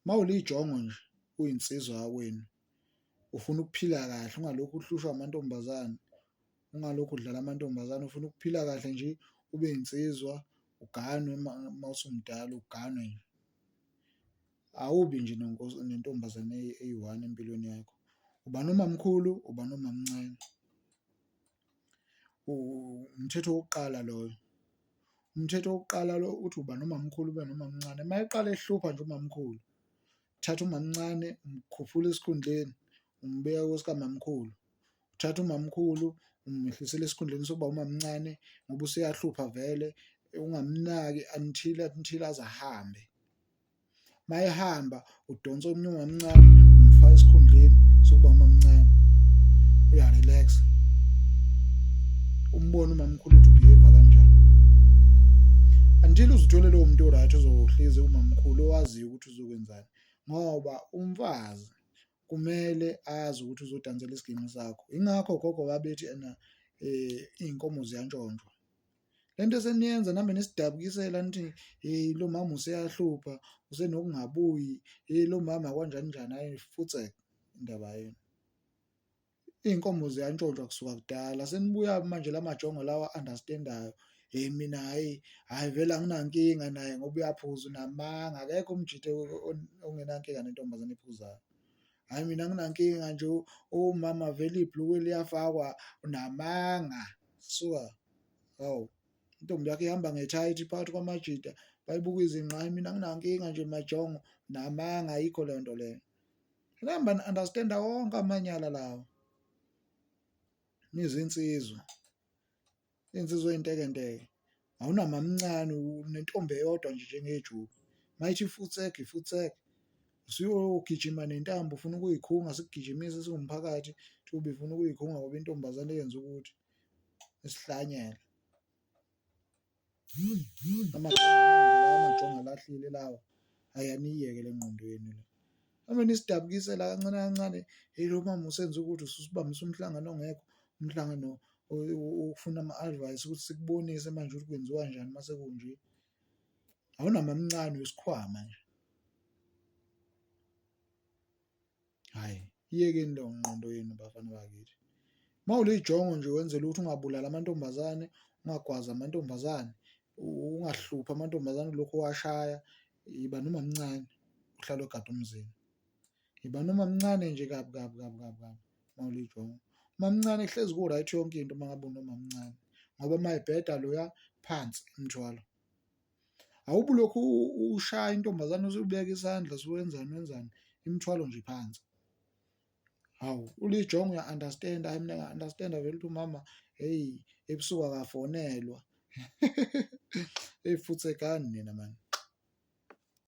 Mawulijongo nje uyinsizwa yakwenu ufuna ukuphila kahle ungalokhu uhlushwa amantombazane, ungalokhu udlala amantombazane, ufuna ukuphila kahle nje ube insizwa uganwe mawusumdala uganwe nje. Awubi nje nentombazane eyi-one empilweni yakho, uba nomamkhulu, uba nomamncane. Umthetho wokuqala loyo, umthetho wokuqala lo uthi uba nomamkhulu ube nomamncane. Mayeqala ehlupha nje umamkhulu, thatha umamncane umkhuphula esikhundleni umbeka kwesikamamkhulu, uthathe umamkhulu umehlisela esikhundleni sokuba umamncane ngoba useyahlupha vele, ungamnaki until aze ahambe. Mayehamba udonsa omunye umamncane umfaka esikhundleni sokuba umamncane, uya-relax-a, umbone umamkhulu ukuthi u-behave-a kanjani until uze uthole lowo muntu o-right ozohlezi ewumamkhulu owaziyo ukuthi uzokwenzani ngoba umfazi kumele azi ukuthi uzodansela isiginci sakho. Yingakho ogogo babethi ena iy'nkomo ziyantshontshwa. Le nto eseniyenza nihambe nisidabukisela nithi hheyi lo mama useyahlupha, usenokungabuyi, hheyi lo mama kanjani njani, hhayi futsek indaba yenu. Iy'nkomo ziyantshontshwa kusuka kudala senibuya manje la majongo lawa a-understand-ayo, hheyi mina hhayi, hhayi vele anginankinga naye ngoba uyaphuza, unamanga akekho umjita ongenankinga nentombazane ephuzayo. Hhayi, mina anginankinga nje umama vele ibhulukwe liyafakwa, unamanga suka. Hawu, intombi yakho ihamba ngethayithi phakathi kwamajita bayibuka izinqa, hhayi mina anginankinga nje majongo, unamanga ayikho leyo nto leyo. Nihamba ni-understand-a wonke amanyala lawa nizinsizwa, iy'nsizwa ey'ntekenteke awunamamncane unentombi eyodwa nje njengejuba, mayithi futseke futseke, usuyogijima nentambo ufuna ukuyikhunga sikugijimise siwumphakathi kuthiwa ubefuna ukuyikhunga ngoba intombazane yenze ukuthi isihlanyele. Amajongo alahlile lawa, hhayi aniyiyeke le ngqondo yenu le. Noma nisidabukisela kancane kancane, hheyi lo mama usenze ukuthi ususibambisa umhlangano ongekho, umhlangano wokufuna ama-advice ukuthi sikubonise manje ukuthi kwenziwa kanjani mase kunje. Awunamamncane uyisikhwama nje. Hhayi, iyekeni leyo ngqondo yenu bafana bakithi. Mawulijongo nje wenzela ukuthi ungabulali amantombazane, ungagwazi amantombazane, ungahluphi amantombazane ulokhu uwashaya, iba nomamncane uhlale ugade umzini. Iba nomamncane nje kabi kabi kabi kabi kabi mawulijongo. Umamncane kuhlezi ku-right yonke into uma ngabe unomamncane ngoba mayibheda loya phansi umthwalo. Awube ulokhu ushaya intombazane usubeka isandla usuwenzani wenzani, imithwalo nje phansi. Hawu, ulijongo uya-understand-a, hhayi mina ngiya-understand-a vele ukuthi umama hheyi ebusuku akafonelwa. Eyi futsekani nina mani.